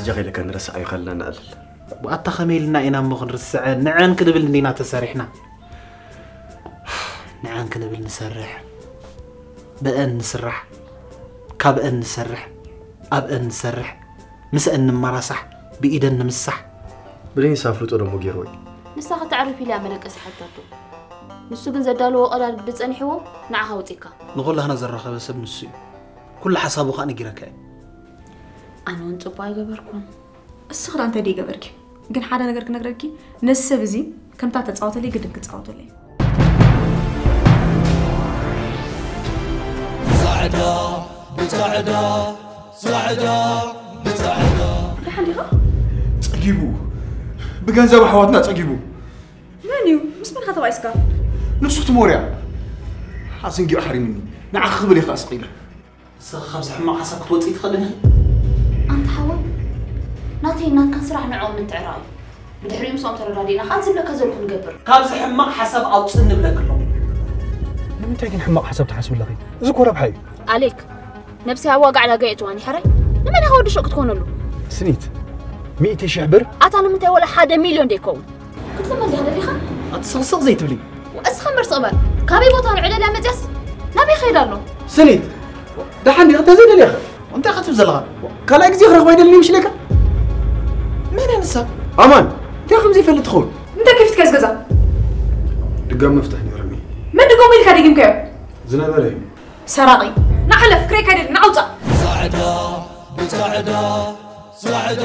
እጃ ከይለካ ንረስዓዮ ካልና ንዕልል። ኣታ ከመይ ኢልና ኢና እሞ ክንርስዐ? ንዐን ክንብል እንዲና ተሰሪሕና። ንዐን ክንብል ንሰርሕ። ብአን ንስራሕ። ካብአን ንሰርሕ። ኣብአን ንሰርሕ። ምስአን ንመራሳሕ። ብኢደን ንምሳሕ። ብሌንስ ኣፍልጦ ደሞ ገይርዎ እዩ። ንሳ ከተዕርፍ ኢላ መደቀሲ ሓታቶ። ንሱ ግን ዘዳለዎ ቀዳድ ግዲ ጸኒሕዎ ንዓኻ ኣውጺካ። ንኹላህና ዘራኸበ ሰብ ንሱ እዩ። ኩሉ ሓሳቡ ከኣ ነጊረካ እዩ። ኣነ እውን ጽቡቕ ኣይገበርኩን። እስኺ ደኣ እንታይ ደይገበርኪ? ግን ሓደ ነገር ክነግረኪ፣ ነዚ ሰብ እዚ ከምታ ተጻወተለይ ግድን ክጻወተለይ። ጻዕዳ ብጻዕዳ፣ ጻዕዳ ብጻዕዳ። ደሓን ዲኻ? ጸጊቡ። ብገንዘብ ኣሕዋትና ጸጊቡ። መን እዩ? ምስ መን ኢኻ ተባኢስካ? ንሱ ትሞርያ። ኣዘንጊዑ ሓሪምኒ። ንዓኺ ክብል እየ ከኣ ስቕ ኢለ። ንስኺ ካብዚ ሕማቕ ሓሳብ ክትወጽኢ ትኽእልን ኢኺ። ኣንታ ሓወይ፣ ናተይን ናትካን ስራሕ ንዕኦም ምትዕራቕ እዩ። ብድሕሪኡ ምስኦም ተረዳዲእና ከኣ ዝብለካ ዘለኹ ንገብር። ካብዚ ሕማቕ ሓሳብ ኣውጽእ ንብለኪ ኣለኹ። ንምንታይ ግን ሕማቕ ሓሳብ ትሓስቢ ኣለኺ? እዚ እኮ ረብሓ እዩ። ኣሌክ፣ ነብሰይ ኣብ ዋጋ ዕዳጋ የእትዋኒ ሕራይ። ንመን ኢኻ ወዲ ሹቕ ክትኮነሉ? ስኒት፣ ሚእቲ ሽሕ ብር? ኣታ ንምንታይ ወላ ሓደ ሚልዮን ደይከውን? ክትልመን ዲኻ ደሊኻ? ኣቲ ስቕስቕ ዘይትብሊ። እስኻ እምበር ስቕ በል። ካበይ ቦታ ንዕደልያ መጽያስ ናበይ ከይዳ ኣሎ? ስኒት፣ ደሓን ዲኺ? እንተዘይደልየኸ? እንታይ ክትብል ዘለኻ? ካልኣይ ግዜ ክረኽባ ኣይደልን ይምሽለካ? መን እያ ንሳ? ኣማን፣ እንታይ ከም ዘይፈልጥ ትኸውን? እንታይ ከፊትካ እዚ ገዛ? ድጋም መፍትሕ ነይሩኒ። መን ድገሙ ኢልካ ደጊምካዮ? ዝነበረ እዩ። ሰራቒ። ንሓለፍ፣ ክሬካ ኣይደልን፣ ንዓውጻ። ጻዕዳ ብጻዕዳ፣ ጻዕዳ